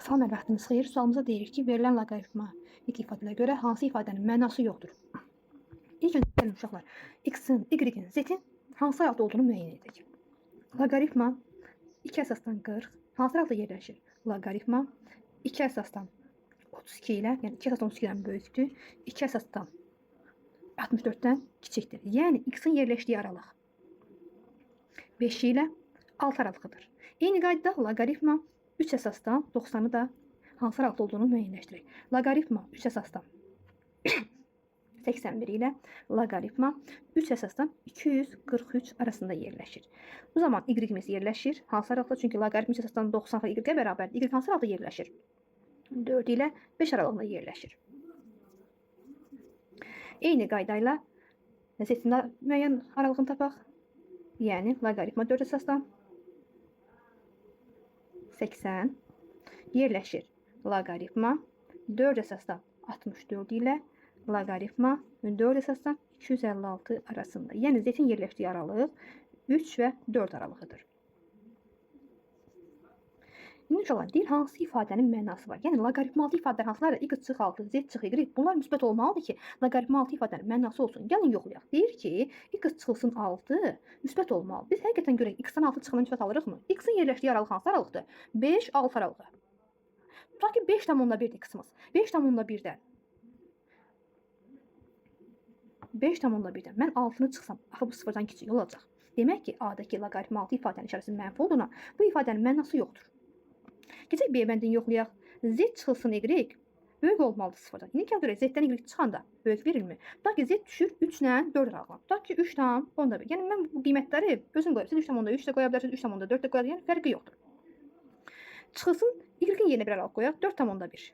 Salam, hər vaxtınız xeyir. Sualımıza deyirik ki, verilən loqaritmik ifadələrə görə hansı ifadənin mənası yoxdur? İlk öncə gəlin uşaqlar, x-in, y-in, z-in hansı aralıqda olduğunu müəyyən edək. Loqaritma 2 əsasdan 40 hansı aralıqda yerləşir? Loqaritma 2 əsasdan 32 ilə, yəni 2 əsasdan 32-dən böyükdür, 2 əsasdan 64-dən kiçikdir. Yəni x-in yerləşdiyi aralıq 5 ilə 6 aralığıdır. Eyni qaydada loqaritma 3 əsasdan 90-ı da hansı aralıqda olduğunu müəyyənləşdirək. Loqaritma 3 əsasdan 81 ilə loqaritma 3 əsasdan 243 arasında yerləşir. Bu zaman y-imiz yerləşir. Hansı aralıqda? Çünki loqaritma 3 əsasdan 90 y-ə bərabərdir. Y hansı aralıqda yerləşir? 4 ilə 5 aralığında yerləşir. Eyni qayda ilə z-in müəyyən aralığını tapaq. Yəni loqaritma 4 əsasdan 80 yerləşir. Loqaritma 4 əsasdan 64 ilə loqaritma 4 əsasdan 256 arasında. Yəni z-in yerləşdiyi aralıq 3 və 4 aralığıdır. İndi uşaqlar, deyir hansı ifadənin mənası var? Yəni loqaritma altı ifadələr hansılardır? X çıx 6, z çıx y. Bunlar müsbət olmalıdır ki, loqaritma altı ifadənin mənası olsun. Gəlin yoxlayaq. Deyir ki, x çıxılsın 6 müsbət olmalı. Biz həqiqətən görək x-dan 6 çıxanda müsbət alırıqmı? X-in yerləşdiyi aralıq hansı aralıqdır? 5, 6 aralığı. Tutaq ki, 5,1-dir x-imiz. 5,1-dən 5,1-dən mən 6-nı çıxsam, axı bu sıfırdan kiçik olacaq. Demək ki, A-dakı loqaritma altı ifadənin işarəsinin mənfi olduğuna bu ifadənin mənası yoxdur. Keçək B bəndini yoxlayaq. Z çıxılsın Y böyük olmalıdır sıfırdan. İndi gəl görək Z-dən Y çıxanda böyük verilmi? Tutaq ki, Z düşür 3 ilə 4 aralığına. Tutaq ki, 3,1. Yəni mən bu qiymətləri özüm qoya bilərsiniz. 3,3 də qoya bilərsiniz, 3,4 də qoya bilərsiniz. Yəni fərqi yoxdur. Çıxılsın Y-in yerinə bir aralıq qoyaq. 4,1.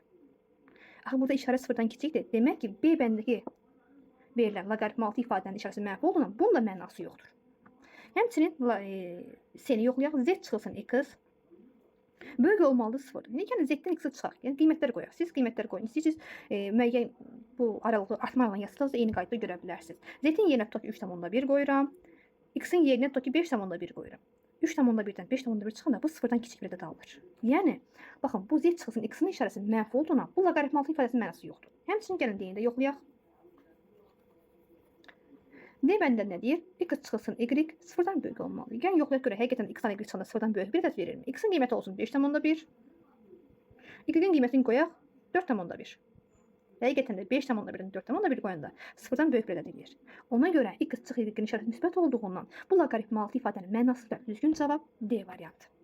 Axı burada işarə sıfırdan kiçikdir. Demək ki, B bəndindəki verilən loqaritma altı ifadənin işarəsi mənfi olduğundan bunun da mənası yoxdur. Həmçinin C-ni yoxlayaq. Z çıxılsın X böyük olmalıdır sıfırdır. Yəni Z-dən X-i çıxaq. Yəni qiymətlər qoyaq. Siz qiymətlər qoyun. İstəyirsiniz müəyyən bu aralığı artma aralığını yazsanız eyni qaydada görə bilərsiniz. Z-in yerinə tutaq ki 3,1 qoyuram. X-in yerinə tutaq ki 5,1 qoyuram. 3,1-dən 5,1 çıxanda bu sıfırdan kiçik bir ədəd alınır. Yəni baxın bu Z çıxılsın X-in işarəsi mənfi olduğuna bu loqaritma altı ifadəsinin mənası yoxdur. Həmçinin gəlin D-ni də yoxlayaq. D bəndində nə deyir? X çıxılsın Y sıfırdan böyük olmalıdır. Yəni yoxlayaq görək həqiqətən X-dan Y çıxanda sıfırdan böyük bir ədəd verirmi? X-in qiyməti olsun 5,1. Y-in qiymətini qoyaq 4,1. Həqiqətən də 5,1-dən 4,1 qoyanda sıfırdan böyük bir ədəd eləyir. Ona görə X çıx Y-in işarəsi müsbət olduğundan bu loqaritma altı ifadənin mənası da düzgün cavab D variantı.